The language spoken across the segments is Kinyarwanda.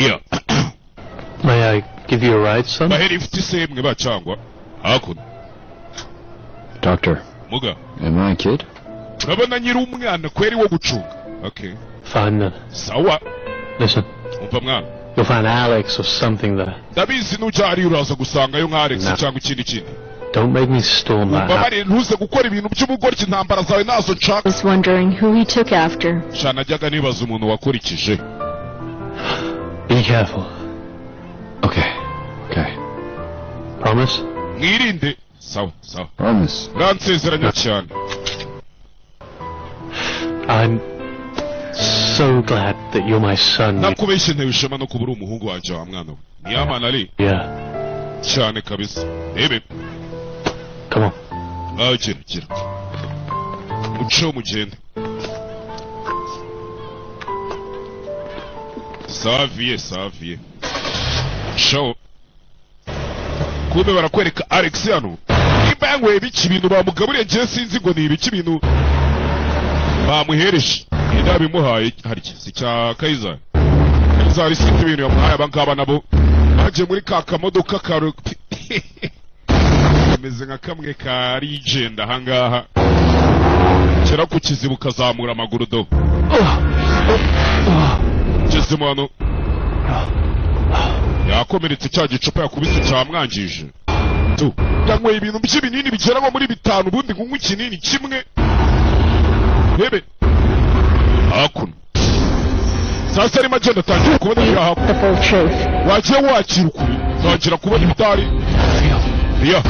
Yeah. May I give you a ride, son? Baheri ifite isemwe bacangwa hakuno. Doctor, Muga. am I a kid? Urabona nyiri umwana kweri wo gucunga. Okay. Fine then. Sawa. Listen. Umva mwana. You'll find Alex or something there. Ndabizi nujya hariya uraza gusangayo nka Alex No. cyangwa ikindi kintu. Don't make me storm that house. Ubabare ntuze gukora ibintu by'ubugoryi, intambara zawe nazo nshaka. Was wondering who he took after. Sha najyaga nibaza umuntu wakurikije. Be careful. Okay. Okay. Promise? Mwirinde. Sawa, sawa. Promise. Uransezeranya cyane. I'm so glad that you're my son. Nakubeshye ntewe ishema no kuba uri umuhungu wanjye wa mwana we. Ni Yamana ari Yeah. cyane kabisa. Rebe. Come on. Ah, gira, gira. Muceho mugende. Saviye, saviye. Ciao. Kumbe barakwereka Alex hano. Nimba yanyweye ibiki ibintu bamugaburiye ngiye sinzi ngo ni ibiki ibintu bamuhereje. Yenda bimuhaye harya si cya Kaizari. Kaizari sinzi ibintu yamuhaye abangaba nabo. Baje muri ka kamodoka ka kameze nka kamwe ka rigenda ahangaha. Kera ku kizibu kazamura amaguru do. Ngezemo hano. Yakomeretse cya gicupa yakubise cyamwangije. Tu yanyweye ibintu by'ibinini bigera nko muri bitanu ubundi kunywa ikinini kimwe. Hebe. Hakuno. Sasa arimo agenda atangira kubona ibiraha. The full truth. Wagiye wakira ukuri. Ntangira kubona ibitari. Riya.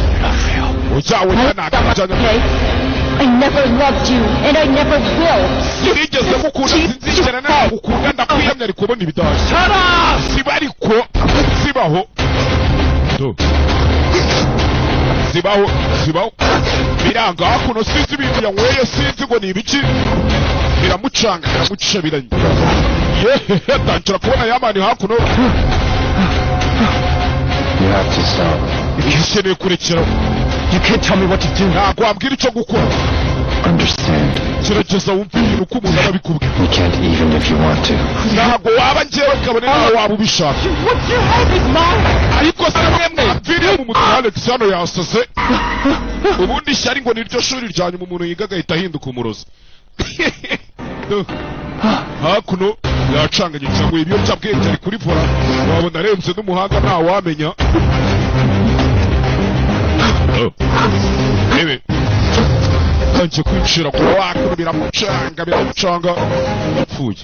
Ujyawe ntakajyana. Okay. I never loved you, and I never will. Sinigeze mukunda sinzigera nagukunda ndakwiyamya ari kubona ibitari. Siba ariko sibaho. Tu. Sibaho, sibaho. Biranga hakuno sinzi ibintu yanyweye sinzi ngo ni ibiki. Biramucanga biramucabiranye. Yehehe atangira kubona Yamani hakuno. You have to stop. Ukeneye kurekera. You can't tell me what to do. Ntabwo wambwira icyo gukora. Understand. Gerageza wumve ibintu uko umuntu aba abikubwira. You can't even if you want to. Ntabwo waba njyewe kabone nawe waba ubishaka. What's your head is mine. Ariko se mwemwe mviriye mu mutwe Alex hano yasaze. Ubundi ishyari ngo niryo shuri rya nyuma umuntu yiga agahita ahinduka umurozi. Hakuno yacanganye cyangwa ibiyobyabwenge ari kuri vola. Wabona arenze n'umuhanga ntawamenya. Oh. Rebe. Atangiye kwicira ku wakuno biramucanga biramucanga. Yapfuye.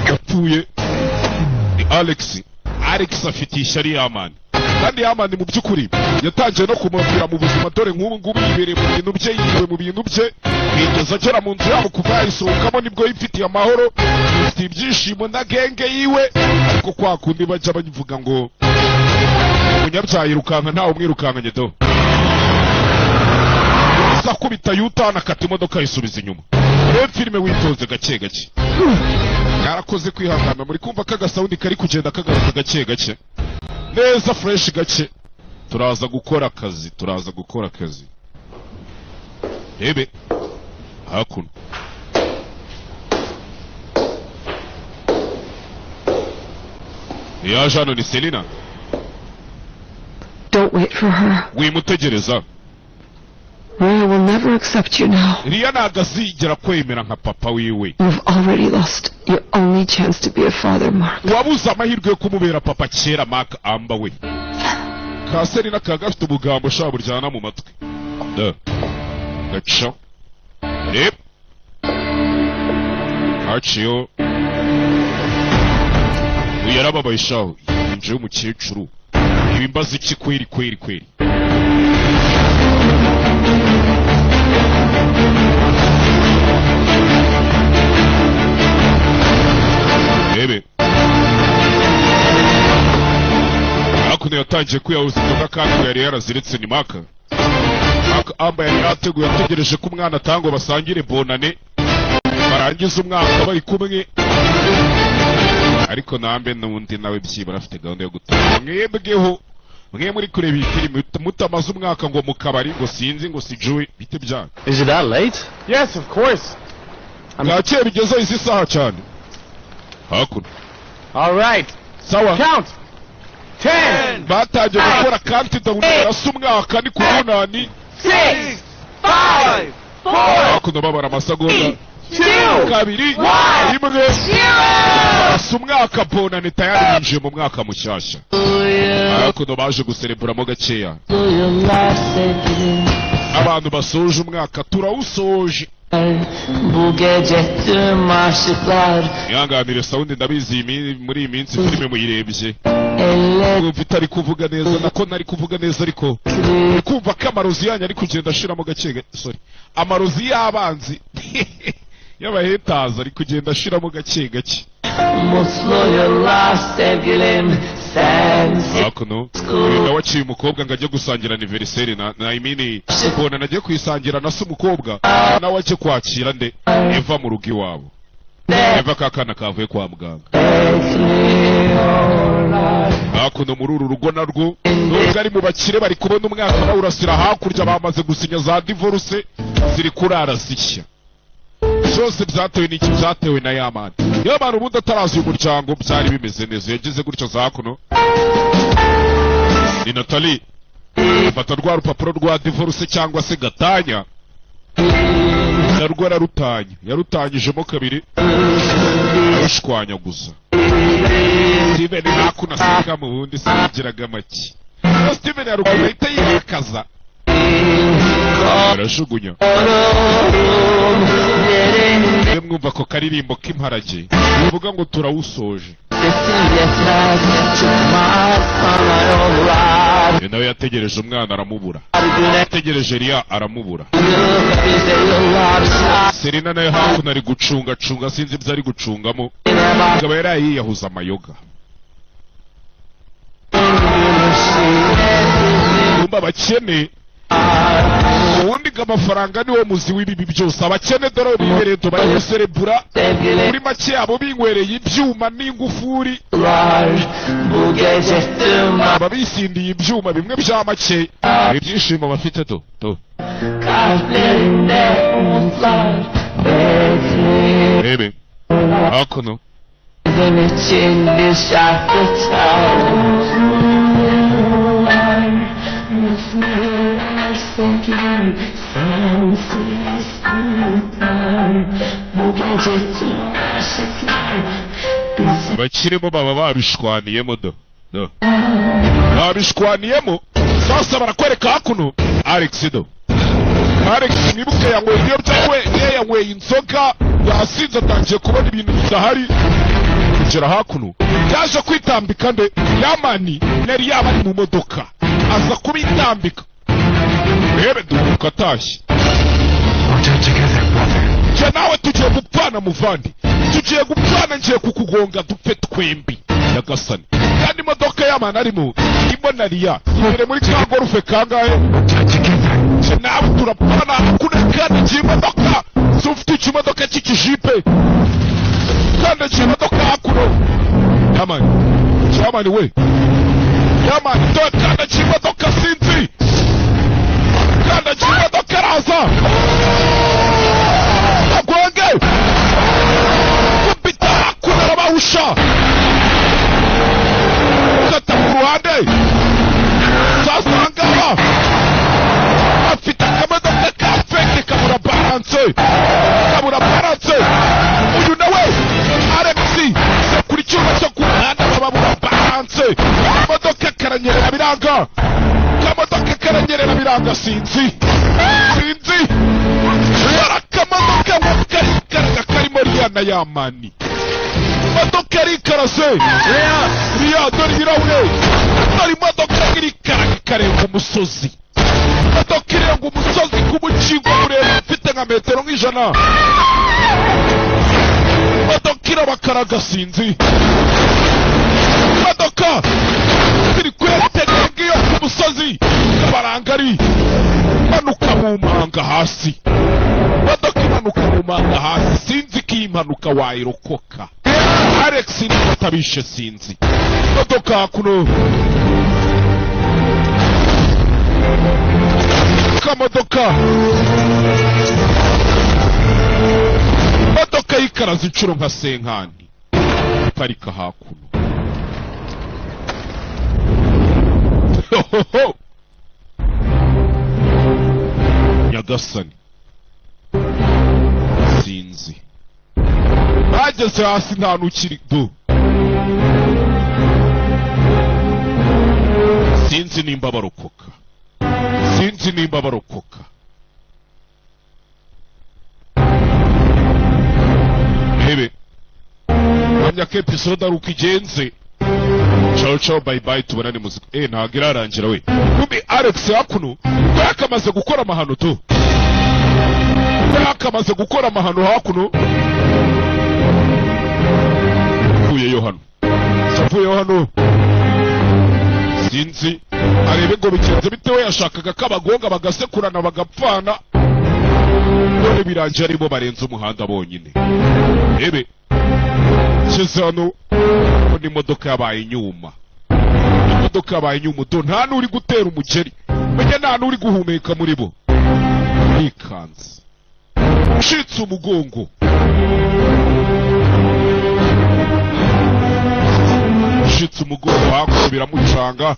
Yapfuye. Ni Alex. Alex afite ishyari Yamani. Kandi Yamani mu by'ukuri yatangiye no kumubwira mu buzima dore nk'ubu ngubu yibereye mu bintu bye yiwe mu bintu bye. Yigeze agera mu nzu yabo kuva yayisohokamo nibwo yifitiye amahoro, yifitiye ibyishimo na genge yiwe. Ariko kwa kundi bajya bavuga ngo umunyabyaha yirukanka ntawe umwirukankanye do. Akubita yutana akata imodoka ayisubiza inyuma. Reba filime witonze gake gake. Karakoze kwihangana muri kumva kagasawundi kari kugenda kagaruka gake gake. Neza fresh gake. Turaza gukora akazi, turaza gukora akazi. Rebe. Hakuno. Yaje hano ni Selina. Don't wait for her. Wimutegereza. Rhea will never accept you now. Riya ntabwo azigera kwemera nka papa wiwe. You've already lost your only chance to be a father, Mark. Wabuze amahirwe yo kumubera papa kera Mark Amba we. Ka Selina kaba gafite ubugambo sha buryana mu matwi. Da. Gaca. Reba. Haciyo. Uyu yarababaye shaho. Yinjiye umukecuru. Ibimbaza iki kweri kweri kweri. Rebe. Hakuno yatangiye kwiyahuza inzoga kandi yari yaraziritse ni Maka. Maka Amba yari yateguye ategereje ko umwana atangwa basangire bonane. Barangiza umwaka bari kumwe. Ariko nambe n'undi nawe byibura afite gahunda yo gutaha. Mwebweho mwe muri kureba iyi filime mutamaze umwaka ngo mu kabari ngo sinzi ngo sijuwe bite byanyu. Is it that late? Yes, of course. Bwakeye bigeze izi saha cyane. Hakuno. All right. Sawa. Count. 10. Batangiye gukora countdown, barasa umwaka ni ku bunani. 6, 5, 4, Hakuno babara amasegonda. 2, 2, 1, 1. 0. Barasa umwaka, bonane tayari binjiye mu mwaka mushyashya. Hakuno baje gusereburamo gakeya. Abantu basoje umwaka, turawusoje. Bu gece tüm aşıklar Ihanganire sound, ndabizi muri iyi minsi filime muyirebye eller mwumva itari kuvuga neza, nako nari kuvuga neza, ariko uri kumva ko amarozi yanyu ari kugenda ashiramo gake gake. Sorry, amarozi y'abanzi y'abahetaza ari kugenda ashiramo gake gake. Mutlu yıllar sevgilim sensiz Hakuno uyu nawe aciye umukobwa ngo ajye gusangira anniversaire na imini bona nagiye kuyisangira na se umukobwa, nawe ajye kwakira nde? Eva mu rugo iwabo. Eva kakana kavuye kwa muganga. Bekliyorlar. Hakuno muri uru rugo narwo, nubwo ari mu bakire, bari kubona umwaka bawurasira hakurya, bamaze gusinya za divorce, ziri kurara zishya. Byose byatewe n'iki? Byatewe na Yamani. Yamani ubundi ataraza uyu muryango byari bimeze neza. Yagize gutyo za hakuno ni Natali afata rwa rupapuro rwa divorce cyangwa se gatanya, narwo ararutanya, yarutanyijemo kabiri, arushwanyaguza. Steven hakuno aseka, mu bundi sinigiraga make. Steven yaruguru ahita yirakaza, arajugunya. Derin Mwe mwumva ako karirimbo k'imparage bivuga ngo turawusoje. Sesim yetmez, çıkmaz sana yollar. Uyu nawe yategereje umwana aramubura. Güne Yategereje Riya aramubura. Bize yıllar Serena nawe hakuno ari gucungacunga, sinzi ibyo ari gucungamo. Şahine bak Akaba yari yiyahuza amayoga. Gülüşü Kumva abakene ubundi ngo amafaranga niwo muzi w'ibibi byose. Abakene dore bibereye, bari guserebura. Sevgilim Muri make abo binywereye ibyuma n'ingufuri, var. Bu gece tüm aba bisindiye ibyuma bimwe bya make, ibyishimo bafite do do. Kalplerinde umutlar bekliyor. Rebe hakuno. Bizim için bir şarkı çal. Mutlu sevgilim sensiz biter. Bu gece tüm aşıklar bizim Abakirimo baba babishwaniyemo do do, babishwaniyemo. Sasa barakwereka hakuno Alex do. Alex mwibuke yanyweye ibiyobyabwenge, yanyweye inzoga, yasinze, atangiye kubona ibintu bidahari. Kugera hakuno yaje kwitambika nde? Yamani yari yaba ari mu modoka, aza kubitambika. Rebe duhuka atashye. We'll die together, brother. Njye nawe tugiye gupfana muvandi, tugiye gupfana, ngiye kukugonga dupfe twembi. Nyagasani, kandi imodoka y'amana arimo irimo Riya imbere muri ka Golf kangahe? We'll die together. Njye nawe turapfana. Hakuna kandi igihe imodoka si ufite ikimodoka cy'ikijipe, kandi ikimodoka hakuno. Yamani, Yamani we, Yamani dore kandi ikimodoka, sinzi, kandi ikimodoka araza agonge kubita hakuno, arabahusha, kata ku ruhande. Sasa ahangaha afite akamodoka ka fake, kabura balance, kabura balance. Uyu nawe Alex sekura icyuma cyo ku muhanda, bababura balance, imodoka karanyerera biranga, kamodoka karanyerera biranga, sinzi, sinzi. Barakamodoka ngo karikaraga karimo Riya na Yamani, imodoka yarikaraze. Riya, dore ibirahure, dore imodoka irikaraga ikarenga umusozi, imodoka irenga umusozi ku mukingo muremure ufite nka metero nk'ijana, imodoka irabakaraga, sinzi. Imodoka ziri kwerekana ngiyo ku musozi kabarangari, imanuka mu manga hasi, imodoka imanuka mu manga hasi, sinzi ko iyi mpanuka wayirokoka Alex niba atabishe, sinzi. Imodoka kuno kamodoka, imodoka yikaraza inshuro nka senkani. Araparika hakuno. Nyagasani, sinzi bageze hasi nta nukiri do. Sinzi nimba barokoka, sinzi nimba barokoka. Hebe hamya ko episode ari uko igenze. Ciao ciao, bye bye, tubonane muzika. Ntabwo irarangira we. Kumbi Alex hakuno yakamaze gukora amahano tu, yakamaze gukora amahano hakuno. Mvuyeyo hano, mvuyeyo hano, sinzi arebe ngo bigenze bitewe. Yashakaga ko abagonga bagasekurana bagapfana, none birangiye aribo barenze umuhanda bonyine. Ebe ngeze hano mbona imodoka yabaye inyuma, imodoka yabaye inyuma do, nta n'uri gutera umugeri, menya nta n'uri guhumeka muri bo. Nikanze ncitse umugongo, ncitse umugongo hakuno biramucanga.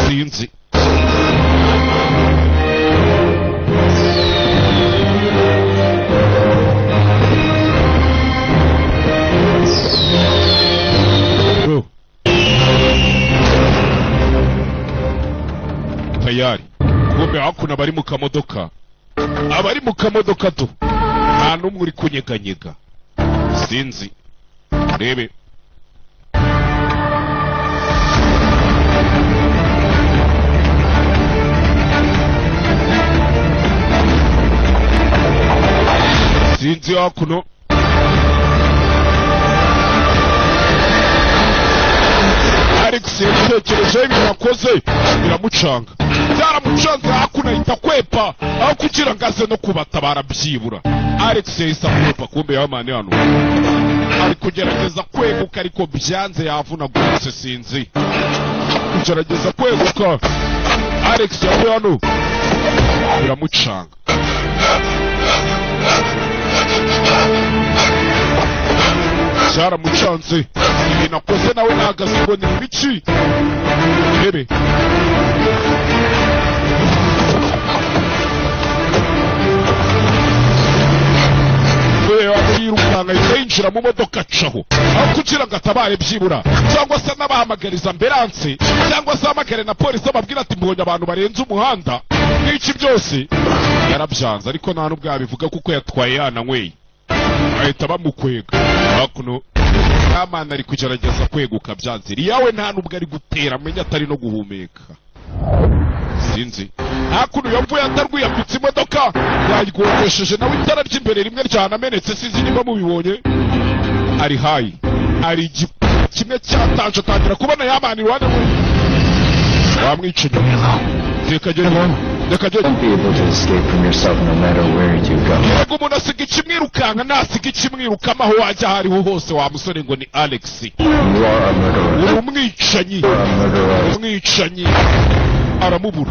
Sinzi tayari kumbe hakuno abari mu kamodoka, abari mu kamodoka do nta n'umwe uri kunyeganyega. Sinzi rebe sinzi hakuno. Alex yatekerejeho ibintu yakoze biramucanga, byaramucanze. Hakuno ahita kwepa aho kugira ngo aze no kubatabara byibura. Alex yahise akwepa, kumbe yamani hano ari kugerageza kweguka ariko byanze, yavunaguritse. Sinzi kugerageza kweguka. Alex yavuye hano biramucanga. Cyaramucanze ibintu akoze nawe nahagaze ngo ni ibiki. Rebe yirukanka ahita yinjira mu modoka acaho aho kugira ngo atabare byibura, cyangwa se n'abahamagariza ambulanse, cyangwa se ahamagare na polisi ababwira ati mbonye abantu barenze umuhanda n'iki byose. Yarabyanze ariko nta n'ubwo yabivuga kuko yatwaye yananyweye, ahita bamukwega. Hakuno Kamana ari kugerageza kweguka byanze, yawe nta n'ubwo ari gutera amenya atari no guhumeka. Sinzi hakuno yavuye atarwiyambitse imodoka yayigongesheje nawe itara ry'imbere rimwe ryanamenetse. Sinzi niba mubibonye. Ari hayi, ari kimwe cyatanje atangira kubona yamana iruhande rwe. Wamwica inyuma. Reka gere, reka gere. Don't be able to escape from yourself no matter where you go. Yego umuntu asiga ikimwirukanka, nasiga ikimwirukamo aho wajya aho ariho hose. Wa musore ngo ni Alex, You are a murderer. uri umwicanyi, You are a murderer. umwicanyi. Aramubura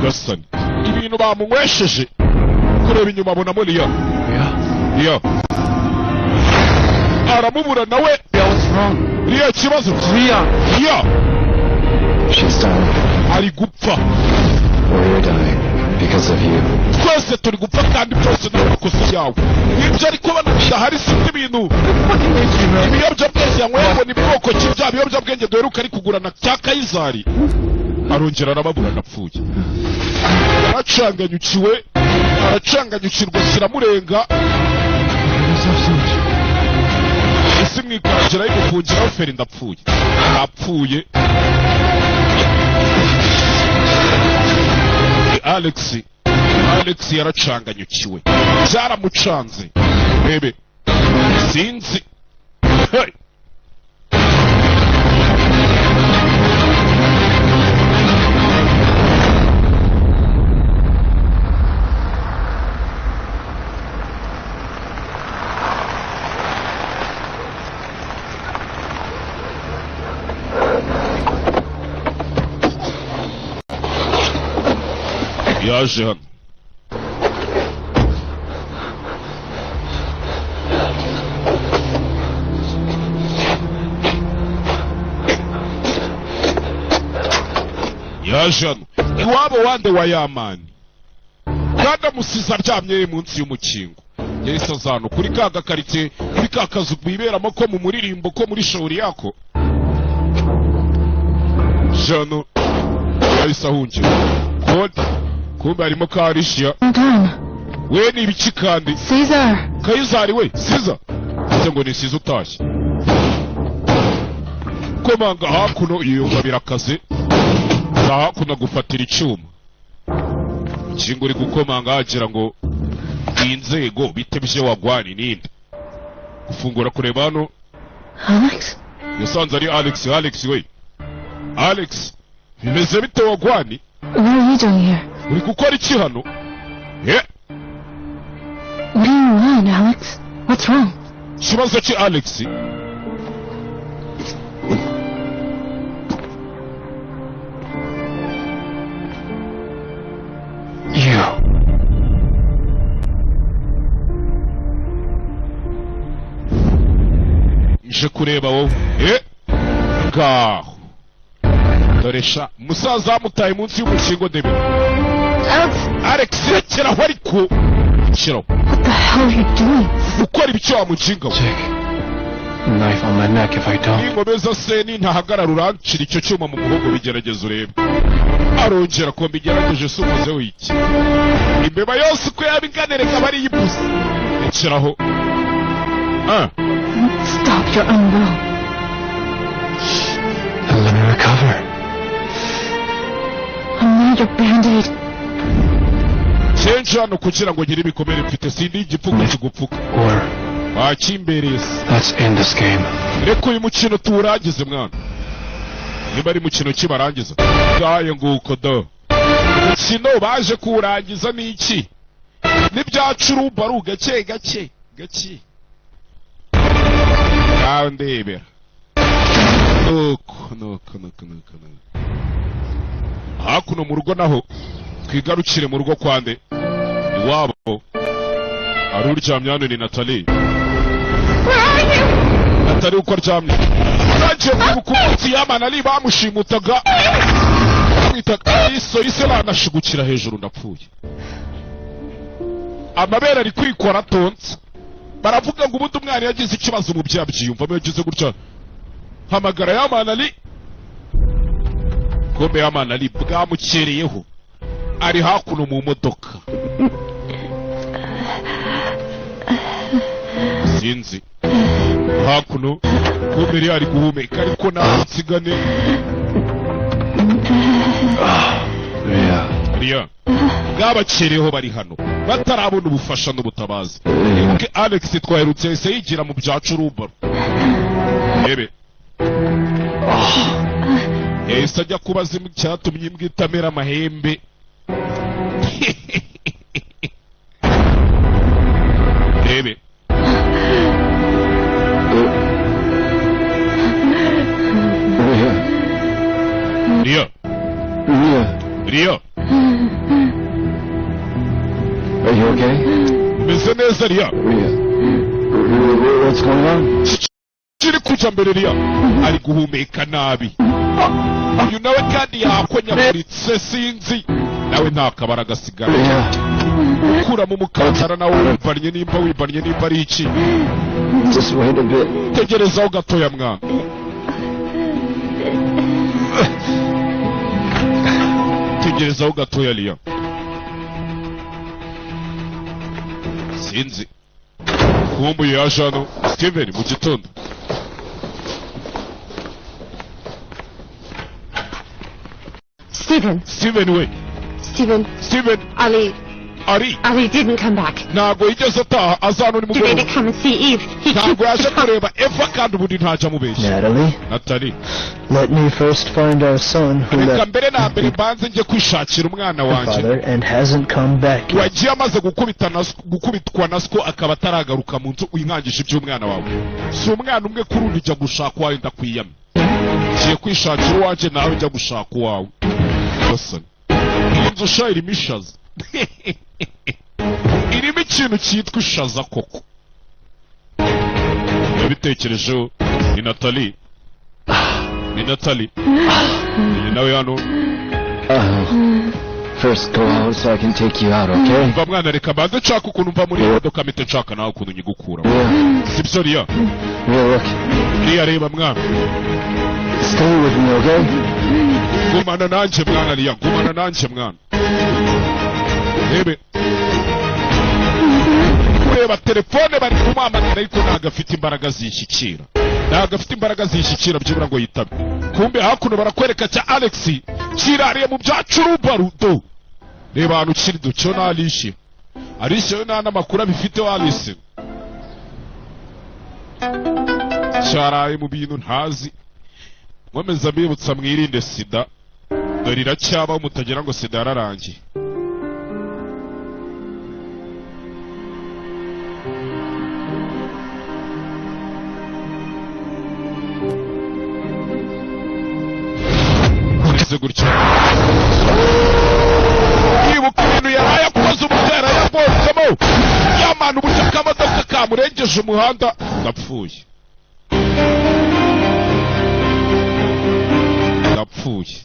Gasani ibintu bamunywesheje. Kureba inyuma abonamo Liya, Liya aramubura nawe. What's wrong? Liya ikibazo, Ria! Liya She's dying. ari gupfa. We're dying because of you. Twese turi gupfa kandi byose ni amakosa yawe. Ibyo ariko bana bidahari sinzi ibintu ibiyobyabwenge yanyweye ngo ni bwoko ki bya biyobyabwenge duheruka ari kugurana cya Kayizari. Arongera arababura anapfuye, aracanganyukiwe, aracanganyukirwa kiramurenga. Isi mwikaragira y'imufungiraho feri ndapfuye, ndapfuye. Alex, Alex yaracanganyukiwe, byaramucanze. Rebe sinzi. Hey! Yaje hano Yaje hano iwabo wande wa Yamani, kandi amusize aryamye munsi y'umukingo. Yahise aza hano kuri ka gakaritsiye, kuri ka kazu biberamo ko mu muririmbo ko muri shawuri yako. Jano yahise ahungira kode, kumbe harimo ka Alicia. We ni ibiki kandi? Caesar. Kayizari we, Caesar. Ese ngo ni Caesar utashye? Komanga hakuno yiyumva birakaze. Za hakuno gufatira icyuma. Ikingo uri gukomanga hagira ngo inzego bitebye wagwani ninde. Gufungura kureba hano. Alex? Yasanze ari Alex. Alex we. Alex, bimeze bite wagwani? What are you doing here? Uri gukora iki hano? Eh? What do you want, Alex? What's wrong? Ikibazo ki Alex? You. Nje kureba wowe. Eh? Ngaho. Dore sha, musaza amutaye munsi y'umukingo debe. Alex! Alex rekeraho ariko. Rekeraho. What the hell are you doing? Ukora ibiki wa mukinga we? Jake. Knife on my neck if I don't. Ninkomeza se nintahagarara urancira icyo cyuma mu muhogo, bigerageza urebe. Arongera ko mbigerageje se umuze wiki. Imbeba yose uko yaba ingana reka aba ari iyipusi. Rekeraho. Ah. Stop, you're unwell. Then let me recover. I'm not your band-aid. Chenje hano kugira ngo ngire ibikomere mfite, sindi igipfuko kigupfuka. Or Wakimbereye se. let's end this game. Reka uyu mukino tuwurangize mwana. Niba ari mukino kibarangiza. Ngayo nguko do. Umukino baje kuwurangiza ni iki? N'ibyacu baru gake gake gake. Ngaho ndebera. Nuko nuko nuko nuko nuko. Hakuno mu rugo naho twigarukire mu rugo kwande. Iwabo ari uryamye hano ni Natalie. Where are you? Atari uko aryamye. Yagiye kwibuka umunsi Yamani ari bamushimutaga. Bamwitaga iso ise banashigukira hejuru ndapfuye. Amabere ari kwikora atonze. Baravuga ngo ubundi umwana yagize ikibazo mu byabyiyumvamo yagize gutya. Hamagara Yamani ari. Kombe Yamani ari bwamukereyeho. Ari hakuno mu modoka. Sinzi. Hakuno kumbe ari guhumeka ariko nawe nsigane. Ria. Ria. Bwabakereyeho bari hano batarabona ubufasha n'ubutabazi. Ibuke Alex twaherutse yahise yigira mu byacu rubaro. Ebe. Yahise ajya kubaza icyatumye imbwa itamera amahembe. Ebe. Ria. Ria. Ria. Ria. Are you okay? Umeze neza Ria? Ria. What's going on? Kiri kujya mbere Ria. Ari guhumeka nabi. Uyu nawe kandi yakonyaguritse sinzi. Nawe nta kabara gasigara. Ria. Ukuramo umukandara nawe wivannye nimba wivannye nimba ari iki. Just wait a bit. Tegerezaho gatoya mwana. Tegerezaho gatoya Ria. Sinzi. Kumbuye yaje hano Steven mu gitondo. Steven. Steven we. Steven. Steven. Ali. Ari. Ali didn't come back. Ntabwo yigeze ataha aza hano nimugoroba. Today to come and see Eve. He Ntabwo yaje kureba Eva kandi ubundi ntajya amubeshya. Natalie, Natalie. let me first find our son who Reka left mbere na mbere mbanze njye kwishakira umwana the wanjye. father and hasn't come back yet. Wagiye amaze gukubitwa na siko akaba ataragaruka mu nzu winkangisha iby'umwana wawe. Si umwana umwe kuri undi jya gushaka uwawe ndakwiyamye. Ngiye kwishakira uwanjye nawe jya gushaka uwawe. Basani. Iyi nzu sha irimo ishaza. Irimo ikintu cyitwa ishaza koko. Yabitekerejeho ni Natalie. Ni Natalie. Iyi nawe hano First go out so I can take you out, okay? Mva mwana, reka mbanze nshaka ukuntu mva muri iyi modoka, mpite nshaka nawe ukuntu nyigukuramo. Ria, Sibyo, Riya? Ria, look. Riya, reba mwana. Stay with me, okay? Gumana nanjye mwana, Riya, gumana nanjye mwana. Rebe kureba telefone, bari kumuhamagara ariko ntabwo afite imbaraga zishyikira, ntabwo afite imbaraga zishyikira byibura ngo yitabe. Kumbe hakuno barakwereka cya Alex kirariye mu byacu rubarudo. Reba ahantu kiri ducyo na Alicia. Alicia we nta n'amakuru abifiteho. Alice cyaraye mu bintu ntazi. Nkomeza mbibutsa, mwirinde sida, dore iracyabaho, mutagira ngo sida yararangiye. Meze gutya, yibuka ibintu yaraye akoze, uburyo yarayavozemo yamana, uburyo akamodoka kamurengeje umuhanda. Ndapfuye, ndapfuye.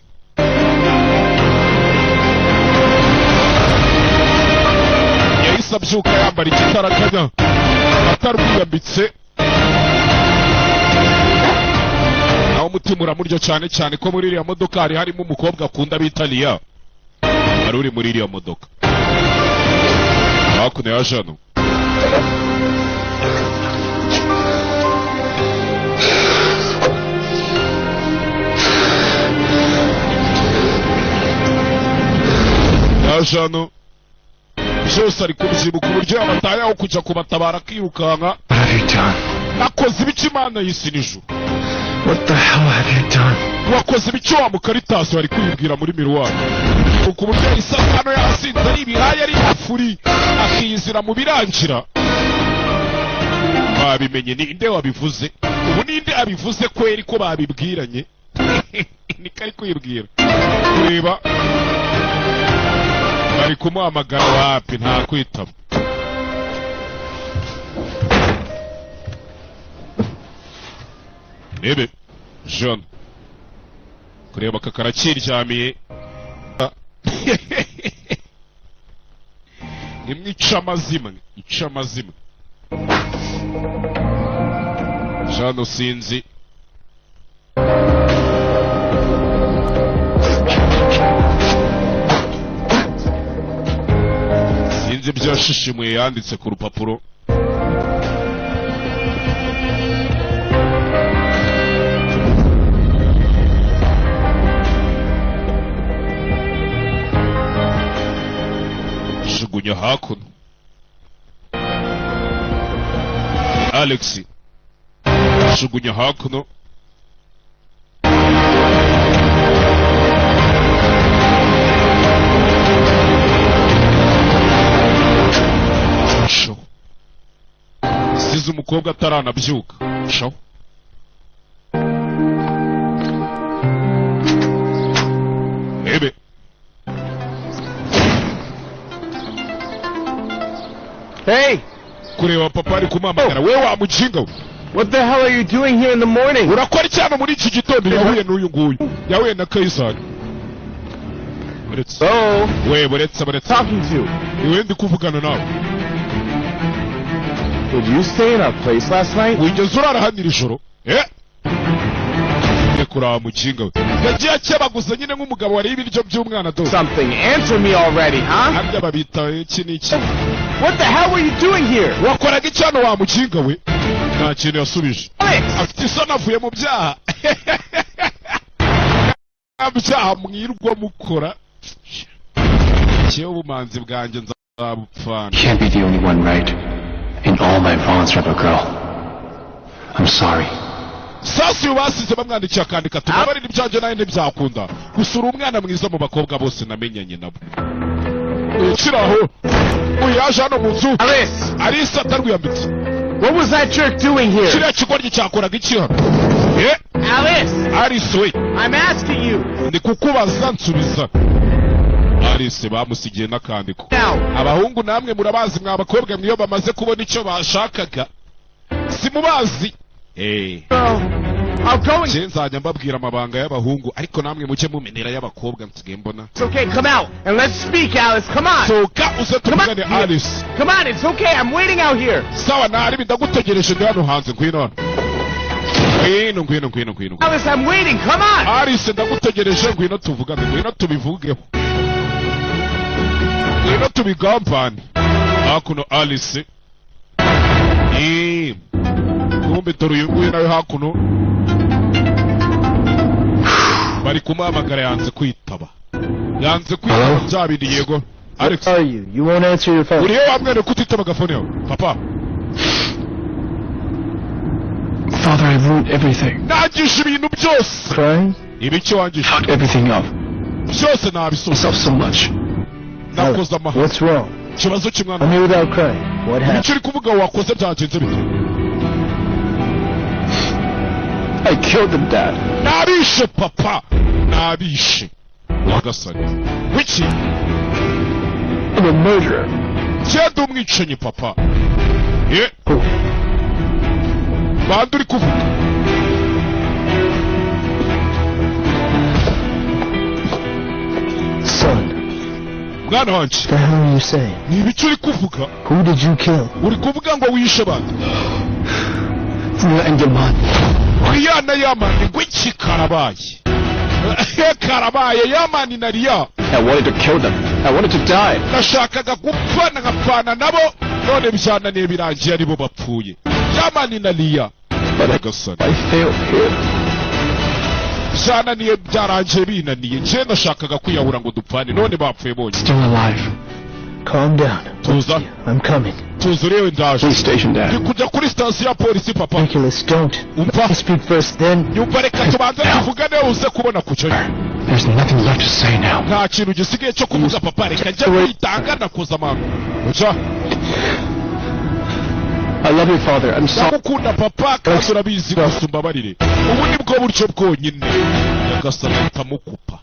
Yahise abyuka yambara igitarakanya atarwiyambitse, naho umutima uramurya, cyane cyane ko muri iriya modoka hari harimo umukobwa akunda bita Liya, wari uri muri iriya modoka. Hakuno yaje hano. Yaje hano, byose ari kubyibuka, uburyo yabataye aho kujya kubatabara akirukanka. What have you done? Nakoze ibiki, Imana y'isi n'ijuru? What the hell have you done? Wakoze ibiki wa mukaritasi? Wari kwibwira muri miruwari uku buryo yahise hano yasinze, ari ibihaya, ari ifuri, akiyizira mu birangira. Babimenye, ninde wabivuze ubu? Ninde abivuze kweri ko babibwiranye? Niko ari kwibwira. Kureba bari kumuhamagara, wapi, nta kwitaba. Rebe Jean, kureba aka karakiryamiye, imwe ica amazimwe, ica amazimwe. Jean sinzi sinzi ibyo yashishimuye yanditse ku rupapuro. Jugunya hakuno. Alex jugunya hakuno. Sho. Size umukobwa ataranabyuka. Sho. Ebe. Hey! Kureba papa ari kumuhamagara. We wa mujinga we. What the hell are you doing here in the morning? Urakora iki hano muri iki gitondo? Yahuye n'uyu nguyu. Yahuye na Kaisari. Buretse. So, We, buretse, buretse. talking to. Niwe ndi kuvugana nawe. Did you stay in our place last night? Wigeze urara hano iri joro? Eh? Rekura wa mujinga we. Yagiye akebaguza nyine nk'umugabo wariye ibiryo by'umwana do. Something. Answer me already, huh? Harya babita iki n'iki? What the hell were you doing here? Wakoraga iki hano wa mujinga we? Nta kintu yasubije. Alex! Afite isoni, avuye mu byaha. Byaha mwirwa mukora. Njyewe ubumanzi bwanjye nzabupfana. Can't be the only one, right? In all my wrongs, Rebel Girl. I'm sorry. Sasa uyu basize bamwandikiye akandika, tubabarira ibyanjye nawe ntibyakunda, gusa uri umwana mwiza mu bakobwa bose namenyanye nabo. Ukiri aho, uyu yaje hano mu nzu. Alice! Alice atarwiyambitse. What was that jerk doing here? Kiriya kigoryi cyakoraga iki hano? Eh? Alice! Alice we. I'm asking you! Ndi kukubaza, nsubiza. Alice bamusigiye n'akandiko. Now! Abahungu namwe murabazi mwa bakobwa, mwiyo bamaze kubona icyo bashakaga, simubazi eh. Girl, I'll go and... Nje nzajya mbabwira amabanga y'abahungu, ariko namwe mujye mumenera y'abakobwa nsigaye mbona. It's okay, come out and let's speak, Alice. Come on. Sohoka uze Come on. tuvugane, Alice. Come on, it's okay. I'm waiting out here. Sawa, ntari ndagutegereje, ndi hano hanze. Ngwino hano, ngwino, ngwino, ngwino, ngwino. Alice, I'm waiting. Come on. Alice, ndagutegereje, ngwino tuvugane, ngwino tubivugeho, ngwino tubigambane. Hakuno Alice, kumbe dore uyu nguyu nawe hakuno bari kumuhamagara, yanze kwitaba, yanze kwitaba. Hello? Bya bindi. Yego, Alex. Where are you? You won't answer your phone. Uriyo wa mwene kutitaba agafone yawe, papa? Father, I've ruined everything. Nangije ibintu byose. Crying? Ibiki wangije? Fucked everything up. Byose nabisoza. Myself so much. Nakoze amahano. What's wrong? Ikibazo cy'umwana. I'm here without crying. What happened? Icyo uri kuvuga wakoze byagenze bite? I killed them, Dad. Nabishe, papa, nabishe. Nyagasani, wiki? I'm a murderer. Genda umwicanyi, papa. Ye. Who? Bande uri kuvuga? Son, Mwana wanjye. the hell are you saying? Ni ibiki uri kuvuga? Who did you kill? Uri kuvuga ngo wishe bande? Rhea and Yaman. Riya na Yamani. Ngwiki? Karabaye, karabaye! Yamani na Riya. I wanted to kill them. I wanted to die. Nashakaga gupfa nkapfana nabo, none byananiye, birangiye aribo bapfuye, Yamani na Riya. But Nyagasani. I failed here. Byananiye, byarangiye binaniye. Njye nashakaga kwiyahura ngo dupfane, none bapfuye bonyine. Still alive. Calm down. Tuza. I'm coming. Tuza urebe, ndaje. Police station, Ndi Dad. kujya kuri sitasiyo ya polisi, papa. Nicholas, don't. Umva. Let me speak first, then. Nyumva, reka tubanze tuvugane, uze kubona kucyo. There's nothing left to say now. Nta kintu gisigaye cyo kuvuga, papa. Reka njya kwitanga, nakoze amano uca. I love you, Father. I'm sorry. Ndagukunda, papa, kandi urabizi. Gusa umbabarire, ubu ni bwo buryo bwonyine. Nyagasani, ahita amukupa.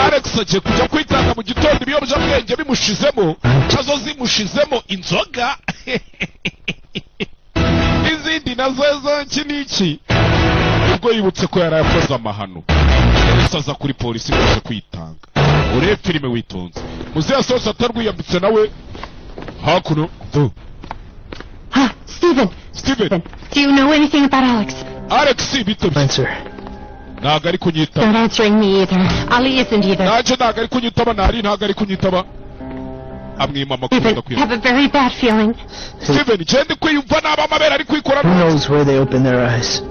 Alex agiye kujya kwitanga mu gitondo, ibiyobyabwenge bimushizemo, nazo zimushizemo, inzoga n'izindi nazo zo iki n'iki. Ubwo yibutse ko yari yakoze amahano, yahise aza kuri polisi ngo kwitanga. Urebe filime witonze. Muzehe yasohotse atarwiyambitse nawe hakuno du. Ah, Stephen. Steven. Do you know anything about Alex? Alex bite bye? Answer. Ntabwo ari kunyitaba. Not answering me either. Ali isn't either. Nanjye ntabwo ari kunyitaba, ntari ntabwo ari kunyitaba, amwima amakuru. Stephen, I Ndakwiye. have a very bad feeling. Steven, genda kwiyumva nabi, amabere ari kwikora. Who knows where they open their eyes?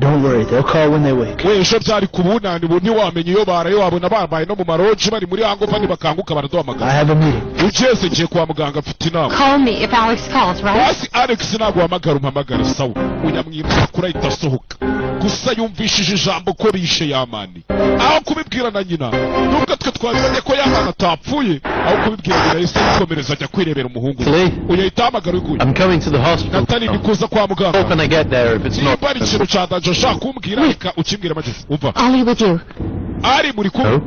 Don't worry, they'll call when they wake. We, ejo byari ku bunani, ubu ntiwamenya iyo baraye, wabona bambaye no mu maroji bari muri hangover, nibakanguka baraduhamagara. I have a meeting. Ugeze, ngiye kwa muganga, mfite inama. Call me if Alex calls, right? Basi Alex ntabwo uhamagara, umpamagare. Sawa. Unyamwima amakuru, ahita asohoka. Gusa yumvishije ijambo ko bishe Yamani, aho kubibwira na nyina, nubwo twe twabibonye ko Yamani atapfuye, aho kubibwira nyina yahise yikomereza ajya kwirebera umuhungu we. Lee? Uyu ahita ahamagara uyu nguyu. I'm coming to the hospital. Natali, ni kuza kwa muganga. How can I get there if it's not? Nimba ari ikintu cya danger ushaka kumbwira, reka ukimbwire mageze. Umva. Ali with you. Ari muri kumwe? No.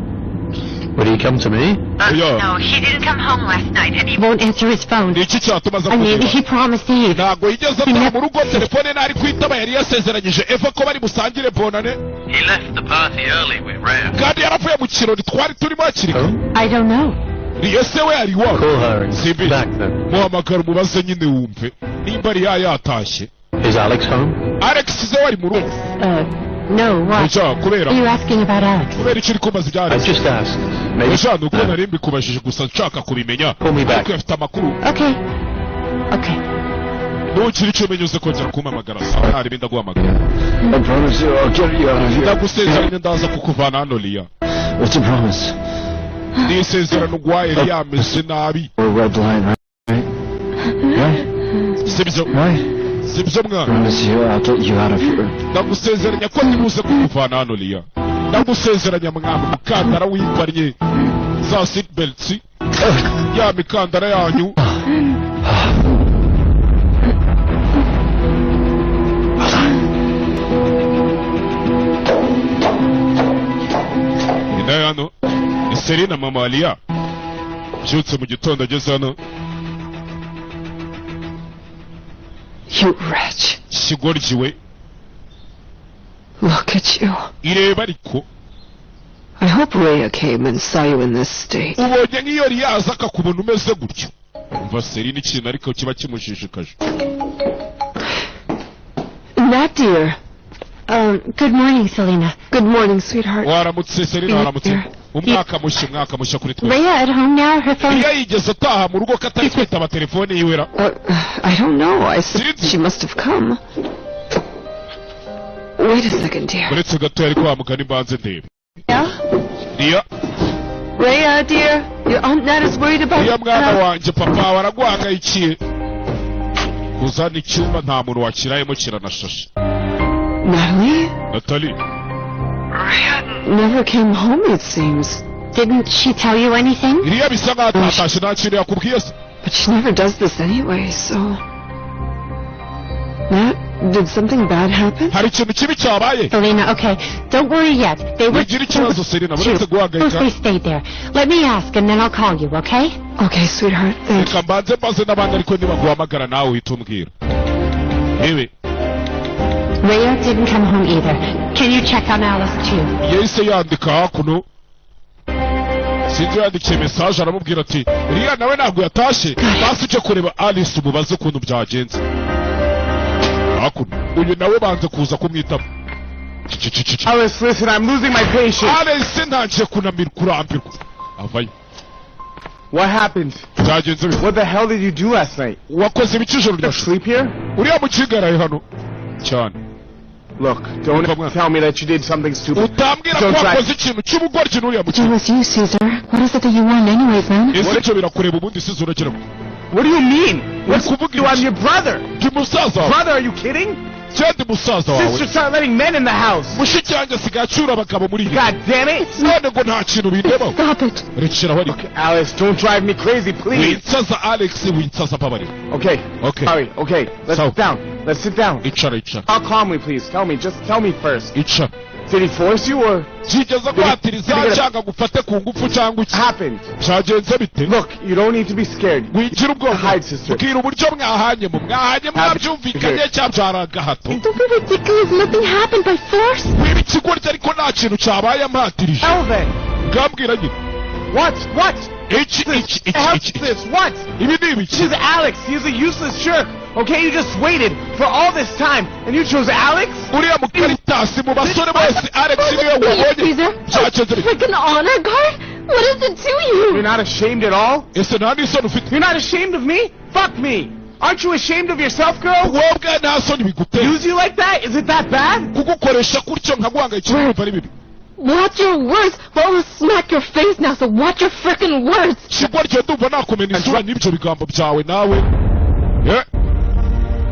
Would he come to me? Oya. No, he didn't come home last night and he won't answer his phone. Ni iki cyatuma aza I mean, kureba? he promised Eve. Ntabwo yigeze ataha mu rugo, telefone ntari kwitaba. Yari yasezeranyije Eva ko bari busangire bonane. He left the party early with Rhea. Kandi yaravuye mu kirori twari turimo hakiri kare. I don't know. Ese we ari iwabo? Call her and Simbi. back then. Muhamagara umubaze nyine, wumve nimba ari yatashye. Is Alex home? Alex se wari mu rugo? No, what? Oya, kubera Are you asking about Alex? Kubera icyo uri kumbaza ibya I Alex? just asked. Maybe. Oya, ni uko nari mbikubajije gusa nshaka kubimenya. Call me back. Ariko afite amakuru. Okay. Okay. Nugira icyo umenya uze kongera kumpamagara. Sawa, ntari ndaguhamagara. I promise you, I'll get you out of here. Ndagusezeranye, ndaza kukuvana hano, Liya. It's a promise. Ni isezerano ugwaye, Liya ameze nabi. We're red line, right? Right? Sibyo? Right? Sibyo, mwana? Promise you, I'll get you out of here. Ndagusezeranya ko ntibuze kukuvana hano, Liya. Ndagusezeranya, mwana. Umukandara wipannye, za seatbelts, ya mikandara yanyu. Ni nayo hano ni Serena, mama wa Liya, byutse mu gitondo ageze hano. You wretch. Kigoryi we! Look at you. Ireba ariko. I hope Rhea came and saw you in this state. Ubonye nk'iyo Riyaza akakubona umeze gutyo. Umva Serine ikintu ariko kiba kimushishikaje. Nat dear. Good morning, Selena. Good morning, sweetheart. Waramutse Serena, waramutse. Umwaka mushya, umwaka mushya kuri twese. Rhea at home now? Her phone. Riya yigeze ataha mu rugo katari kwitaba telefone yiwe ra? I don't know. I suppose she must have come. Wait a second, dear. Uretse gato yari kwa mugani mbanze ndebe. Yeah? Riya. Rhea, dear, your Aunt Nat is worried about Riya mwana wanjye, papa waraguhangayikiye. Kuzana icyumba nta muntu wakirayemo kiranashashe. Natalie? Natalie. Rhea never came home, it seems. Didn't she tell you anything? Riya bisa nkaho atatashye, nta kintu yakubwiye se. But she never does this anyway, so... Nat, did something bad happen? Hari ikintu kibi cyabaye? Selena, okay. Don't worry yet. They were... Wigira ikibazo Selena, uretse guhangayika. They stayed there. Let me ask and then I'll call you, okay? Okay, sweetheart, thank you. Reka mbanze mbaze n'abandi ariko nibaguhamagara nawe uhita umbwira. Yewe. Rhea didn't come home either. Can you check on Alice too? Yahise yandika hakuno. Sinzi yandikiye message aramubwira ati Riya nawe ntabwo yatashye, basi ujye kureba Alice umubaze ukuntu byagenze. Hakuno uyu nawe banze kuza kumwitaba. Alice, listen, I'm losing my patience. Alice ntangiye kunamira kurambirwa. Avayo. What happened? Byagenze bite? What the hell did you do last night? Wakoze ibiki ijoro ryashize? Sleep here? Uriya mukigaraye hano cyane. Look, don't tell me that you did something stupid. Utambwira ko wakoze ikintu cy'ubugoryi n'uriya mukino. It was you, Caesar. What is it that you want anyways, man? Ese icyo birakureba ubundi Caesar uragira ngo. What do you mean? What's kuvuga? I'm your brother. Ndi musaza wawe. Brother, are you kidding? Cyane musaza wawe. Sister, start letting men in the house. Mushiki wanjye asigaye acyura abagabo muri iyi. God damn it. None ngo nta kintu bindebaho. Stop it. Rekeraho ariko. Alice, don't drive me crazy, please. Winsaza Alex, winsaza mbabarira. Okay. Okay. Sorry. Okay. Let's sit down. Let's sit down. Icara, icara. Talk calmly, please. Tell me. Just tell me first. Icara. Did he force you or? Yigeze guhatiriza cyangwa gufate ku ngufu cyangwa iki? Happened. Byagenze bite? Look, you don't need to be scared. Wigira ubwoba. Hide, sister. Bwira uburyo mwahanye mu mwahanye mwabyumvikanye cyangwa byaragahato. Don't be ridiculous. Nothing happened by force. Wiba ikigoryi ariko nta kintu cyabaye ampatirije. Elvin. Ngambwira nyine. What? What? Iki iki iki iki. This what? Ibi ni ibiki? She's Alex. He's a useless jerk. Okay, you just waited for all this time, and you chose Alex? Uriya mukaritasi mu basore bose Alex niwe wabonye. Byagenze bite? Like an honor guard? What is it to you? You're not ashamed at all? Ese nta n'isoni ufite? You're not ashamed of me? Fuck me! Aren't you ashamed of yourself, girl? Wowe ubwawe nta soni bigutera. Use you like that? Is it that bad? Kugukoresha gutyo nkaguhangayikira urumva ari bibi. Watch your words. Well, I'll smack your face now, so watch your frickin' words. Kigoryi ndumva nakumena isura n'ibyo bigambo byawe nawe. Yeah.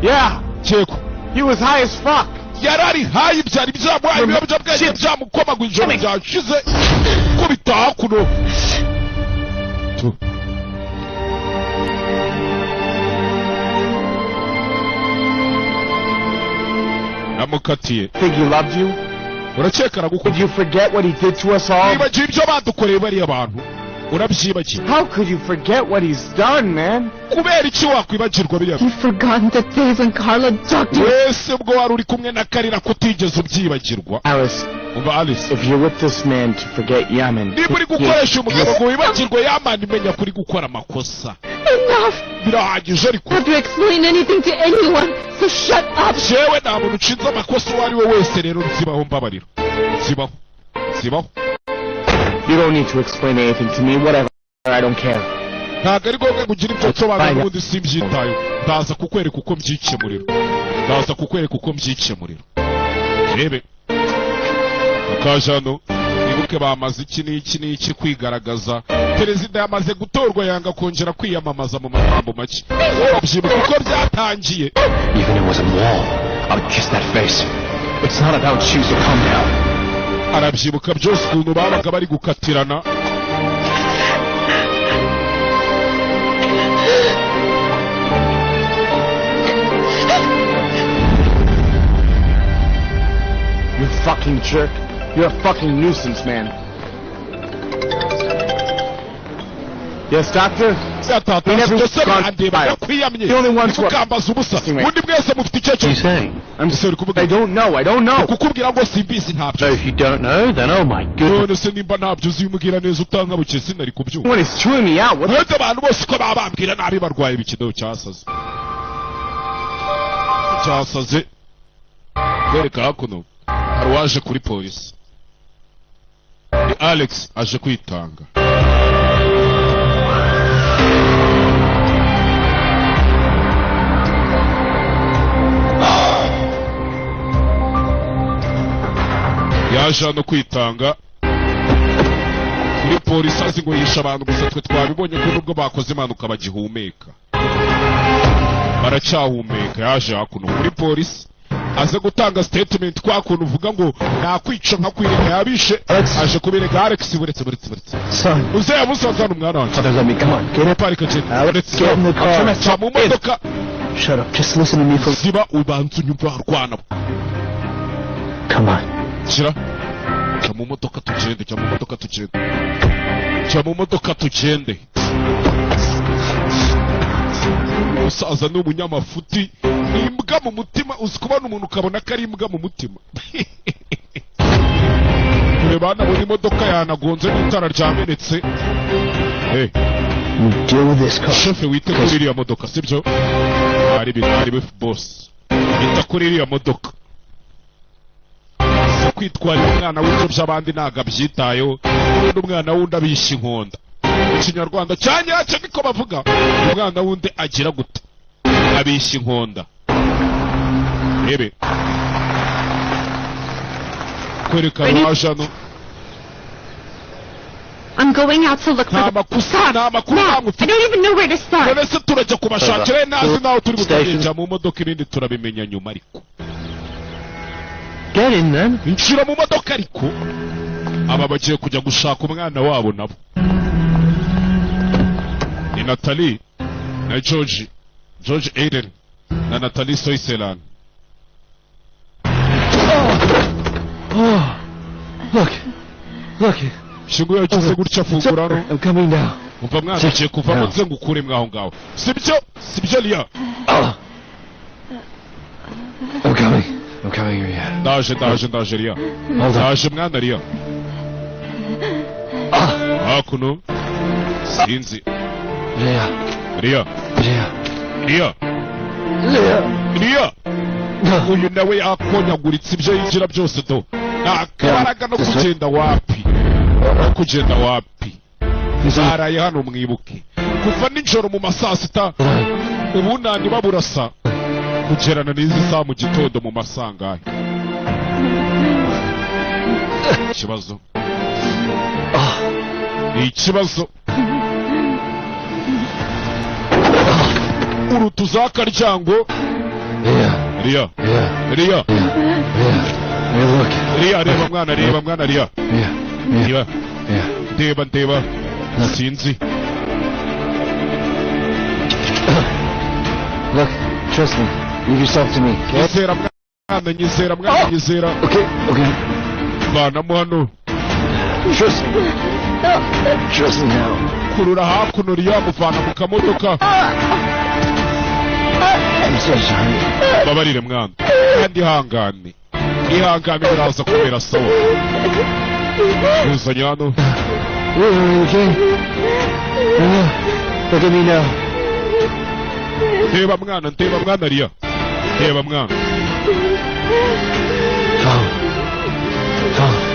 Yeah. Cyeko. He was high as fuck. Yarari high byari byamuhaye ibiyobyabwenge byamukomaga ijoro ryashize kubita hakuno. Namukatiye. Think he loved you? Urakeka aragukunda. Did you forget what he did to us all? Wibagiwe ibyo badukoreye bariya bantu. Urabyibagiwe. How could you forget what he's done, man? Kubera iki wakwibagirwa biriya? You've forgotten the days when Carla ducked you. Wese ubwo wari uri kumwe na Karira kutigeze ubyibagirwa. Alice, Umva Alice. If you're with this man to forget Yaman. Niba uri gukoresha umugabo ngo wibagirwe Yaman, menya kuri gukora amakosa. Enough. Birahagije ariko. Have to explain anything to anyone, so shut up. Jewe nta muntu ucinze amakosa uwo ari we wese rero nzibaho mbabarira. Nzibaho. Nzibaho. You don't need to explain anything to me, whatever. I don't care. Ntabwo ari ngombwa ngo ugire ibyo nsobanura n'ubundi simbyitayeho. Ndaza kukwereka uko mbyikemurira. Ndaza kukwereka uko mbyikemurira. Rebe. Akaje hano. Wibuke bamaze iki n'iki n'iki kwigaragaza. Perezida yamaze gutorwa yanga kongera kwiyamamaza mu magambo make. Urabyibuka uko byatangiye. Even if it was a wall, I would kiss that face. It's not about you, so calm down. Arabyibuka byose ukuntu babaga bari gukatirana. You fucking jerk. You're a fucking nuisance, man. Yes, doctor? Yatatase byose birandeba, ndakwiyamye, ntimukambaze ubusa. Ubundi mwese mufite icyo cyo. I'm Ese uri kuvuga? I don't know. I don't know. Kukubwira ngo simbizi, ntabyo. So if you don't know, then oh my goodness. None se nimba ntabyo uzi, umbwira neza utankabukiye, sinari kubyumva. Everyone is chewing me out. What? Mwebwe abantu bose uko baba bambwira nabi, barwaye ibikido cyasaze cyasaze. Kwereka hakuno hari uwaje kuri polisi, ni Alex, aje kwitanga. Yaje hano kwitanga kuri polisi, azi ngo yishe abantu gusa. Twe twabibonye ko nubwo bakoze impanuka bagihumeka, baracyahumeka. Yaje hakuno kuri polisi aze gutanga statement, kwa kuntu uvuga ngo nakwica nkakwireka yabishe. Aje kubireka. Alex, buretse, buretse, buretse. Son. Uzeya musaza hano, mwana wanjye. Father, let me come on. Get up. Parika, genda. Alex, Buretse. get in the car. Ca mu modoka. Shut up. Just listen to me for. Ziba, ubanza unyumva rwana. Come on. Shyira, jya mu modoka tugende, jya mu modoka tugende, jya mu modoka tugende. Umusaza ni umunyamafuti, ni imbwa mu mutima. Uzi kubona umuntu ukabona ko ari imbwa mu mutima? Dore banabona imodoka yanagonze n'itara ryamenetse. Hey. You deal with this car. Shefe, wite kuri iriya modoka, sibyo? Ari ibintu ari boss, ita kuri iriya modoka. Si kwitwarira umwana w'ibyo by'abandi, ntabwo abyitayeho. Ubundi umwana wundi abisha inkonda, mu Kinyarwanda cya nyacyo niko bavuga. Umwana wundi agira gute? Abisha inkonda. Rebe kwerekana waje hano. I'm going out to look for Nta the makosa, nta makuru namwe. I don't even know where to start. None se turajya kubashakira ntazi naho turi butagenda? Mu modoka, ibindi turabimenya nyuma ariko. Get in then. Nshira mu modoka ariko. Aba bagiye kujya gushaka umwana wabo nabo, ni Natalie na George, George Aiden na Natalie Soiselan. Oh, look, look. Shingu yagize gutya, afungura hano. I'm coming now. Umva mwana, ugiye kuvamo nze ngukure mwaho ngaho, sibyo? Sibyo, Lia? I'm coming. I'm coming, Ria. Ndaje, ndaje, ndaje, Lia. Hold on. Ndaje mwana, Lia. Hakuno sinzi. Ria. Lia. Ria. Lia. Lia. Lia, uyu nawe yakonyaguritse, ibyo yigira byose do nta kabaraga no kugenda wapi, no kugenda wapi. Baraye hano, mwibuke, kuva nijoro mu ma saa sita ubunani baburasa kugerana n'izi saa mu gitondo mu masangahe. Ikibazo ni ikibazo. Urutuza akaryango. Ria. Lia. Ria. Lia. Ria. Ria, look. Lia, reba mwana, reba mwana, Lia. Ria. Ria. Reba. Ria. Ndeba, ndeba, sinzi. Look, trust me. Leave yourself to me. Okay? Nyizera mwana, nyizera mwana, nyizera. Okay, okay. Vanamo hano. Trust me. Trust me now. Kurura hakuno, Lia, muvana mu kamodoka. I'm so sorry. Babarire mwana, kandi ihangane, ihangane, biraza kumera sawa. Uzanye hano. Ria, okay? Ria, look at me now. Ndeba mwana, ndeba mwana, Lia, ndeba mwana. Follow. Follow.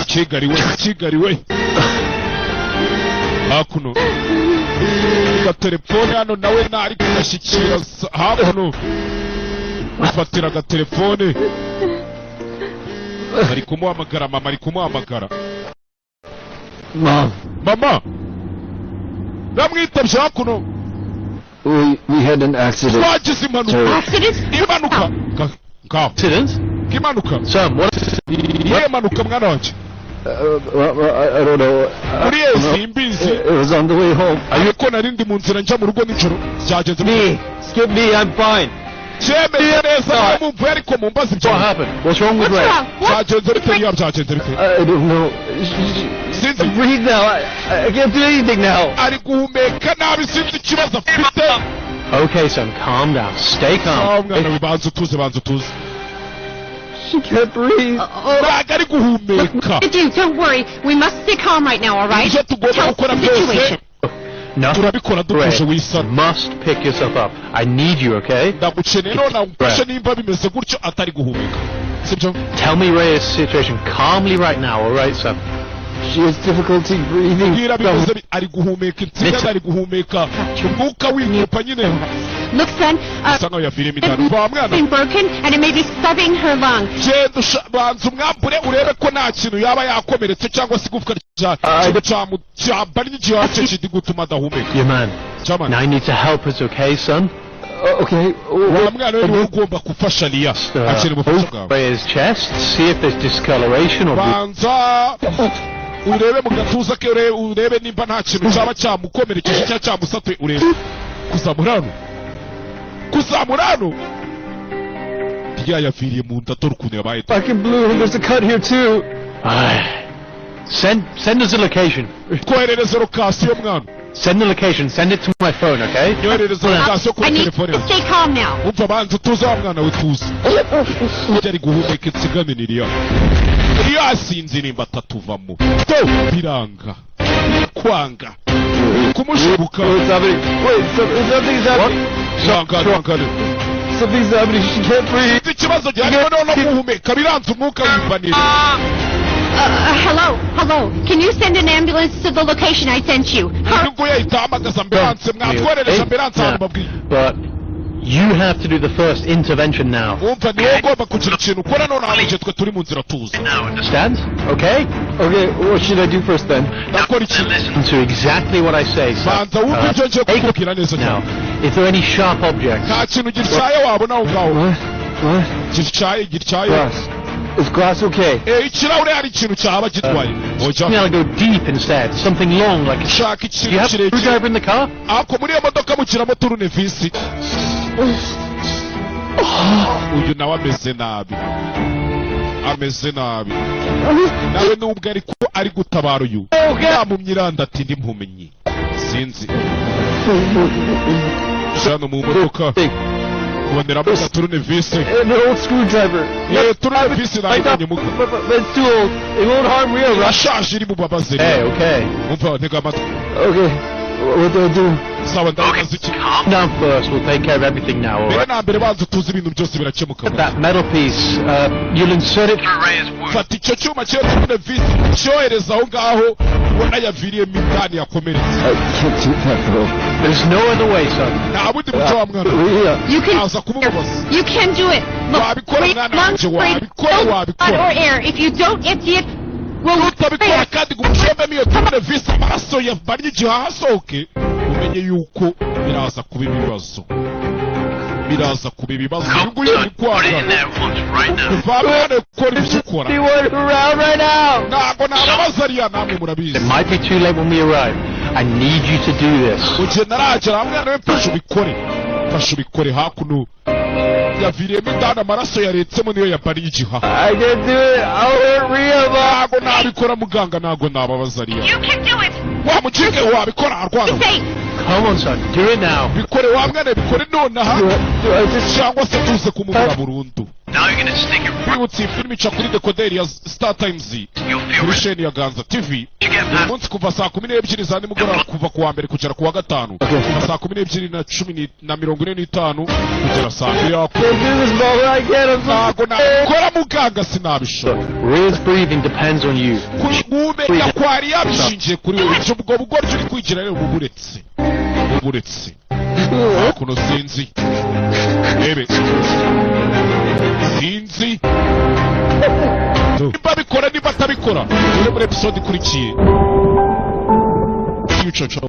Kigali we, Kigali we. Hakuno agatelefone hano nawe ntari kugashyikira hakuno, afatira agatelefone, ari kumuhamagara mama, ari kumuhamagara. Mom, mama namwitabye hakuno. We had an accident. Twagize impanuka. Sorry. Accident? Impanuka. Ngaho. Accident? Impanuka. Son, what? Iyihe mpanuka, mwana wanjye? Well, I don't know. Muri I, simbizi. It was on the way home. Ariko nari ndi mu nzira njya mu rugo nijoro, byagenze. Me. Skip me, I'm fine. Cyemeye neza mumvuye, ariko mumbaze ibyo. What happened? What's wrong with What's Ray? wrong? What? Byagenze bite, Lia? Byagenze bite? I don't know. Sinzi Sinzi. Breathe now. I can't do anything now. Ari guhumeka nabi, sinzi ikibazo afite. Okay, son, calm down. Stay Sawa calm. mwana we, banza utuze, banza utuze. She can't breathe. Ntabwo ari guhumeka. Do, don't worry. We must stay calm right now, all right? Ibyo tugomba Tell us gukora the byose situation. No. turabikora dutuje, wisana. Must pick yourself up. I need you, okay? Ndagukeneye none, umfashe nimba bimeze gutyo atari guhumeka, sibyo? Tell me Rhea's situation calmly right now, all right, son? She has difficulty breathing. Mbwira bimeze ari guhumeka insinga, ari guhumeka umwuka wikupa nyine. Look, son, Bisa nkaho yaviriyemo indani va mwana. been broken and it may be stubbing her lung. Genda banza umwambure urebe ko nta kintu yaba yakomeretse cyangwa se igufwa rya kintu cyambannye igihaha cye kiri gutuma adahumeka. Your man. Cyamani. Now you need to help us, okay, son? Okay. Wa mwana we, niwe ugomba gufasha Liya, akeneye ubufasha bwawe. Rhea's chest, see if there's discoloration or Banza urebe mu gatuza ke, urebe nimba nta kintu cyaba cyamukomerekeje cyangwa cyamusatuye, urebe kuzamura hano, kuzamura hano. Liya yaviriye mu nda, dore ukuntu yabaye. Fucking blue. There's a cut here too. Send us the location. Twoherereze location, mwana. Send the location. Send it to my phone, okay? Nyoherereze location I kuri need telefone to yanjye. stay calm now. Umva, banza utuze wa mwana we, tuze. Ujya ari guhumeka insigane ni Liya. Liya asinze nimba atatuvamo to biranga kwanga kumushibuka. What's happening? Wait, something's happening. Ihangane, ihangane. Something's happening. She can't breathe. Sinzi ikibazo gihari, noneho no guhumeka biranze, umwuka wivanira. Hello, hello. Can you send an ambulance to the location I sent you? Uyu nguyu ahita ahamagaza ambulance, mwatwoherereje ambulance ahantu babwiye. But you have to do the first intervention now. Wumva, ni wowe ugomba kugira ikintu ukora nonaha mu gihe twe turi mu nzira tuza. Understand? Okay? Okay, what should I do first then? Ndakora iki? Listen to exactly what I say, son. Banza wumve ibyo ngiye kukubwira neza Now, cyane. is there any sharp objects? Nta kintu gityaye wabona aho ngaho? What? What? Gityaye, gityaye. Glass. Is glass okay? Eh, ikirahure hari ikintu cyaba gitwaye? Oya. Now go deep instead. Something long like a... Shaka Do you ikintu have a kirekire. screwdriver in the car? Ako muri iyo modoka mukiramo turunevisi. Uyu nawe ameze nabi, ameze nabi nawe, nubwo ariko ari gutabara uyu yamumye iranda ati ndi mpumyi, sinzi. Hano mu modoka kuboneramo ka turunevisi. An old screwdriver. Eh, turunevisi nayibonye muga. But it's too old. It won't harm Rio, right? Irashaje, iri bubabaze. Hey, okay. Umva, ntega amatwi. Okay. What do I do? Sawa, ndabaza iki? Calm down first. We'll take care of everything now, all Mbere right? na mbere banza utuze, ibintu byose birakemuka. That metal piece, you'll insert it through Rhea's wound. Fata icyo cyuma cyo turunevisi, cyohereza aho ngaho ubona yaviriyemo indani yakomeretse. I can't do that, bro. There's no other way, son. Nta bundi buryo wa mwana. Ria. You can. Aza kumubaza. You can do it. Look, Wabikora, breathe, mwana lungs wanjye, breathe, wabikora, no blood wabikora. or air. If you don't empty it, we'll Utabikora kandi ngo umushomemo iyo turunevisi, amaraso yavanye igihaha asohoke, umenye yuko biraza kuba ibibazo, biraza kuba ibibazo. Uyu nguyu ari kwanga va mwana, ukora ibyo ukora. He went around right now. Ntabwo nababaza ariya, namwe murabizi. It might be too late when we arrive. I need you to do this. Mu gihe naragera hamwe nawe, mfasha ubikore, mfasha ubikore. Hakuno yaviriyemo indani, amaraso yaretsemo niyo yabariye igihaha. I can't do it. I'll hurt Ria, Mom. Ntabwo nabikora muganga, ntabwo nababaza ariya. You can do it. Wa mukinge, wabikora arwana. Say, Come on, son. Do it now. Bikore wa mwana, bikore nonaha Do I just cyangwa se tuze kumubura burundu. Now you're gonna stick it Kwibutsa, iyi filime ica kuri dekoderi ya Star Times You'll feel kuri sheni ya Ganza TV buri munsi kuva saa 12 za nimugoroba, kuva ku wa mbere kugera ku wa gatanu, kuva saa 12 na 10 na 45 kugera saa 2 ya can't do this, Mom? I can't. I'm so Ntabwo nabikora muganga, sinabishobora. Rhea's breathing depends on you. Guhumeka kwa Riya bishingiye kuri wowe. Ibyo ubwo bugoryi uri kwigira rero buburetse, buburetse. Hakuno sinzi, rebe, sinzi niba abikora, niba atabikora. Turi muri episode ikurikiye. Future.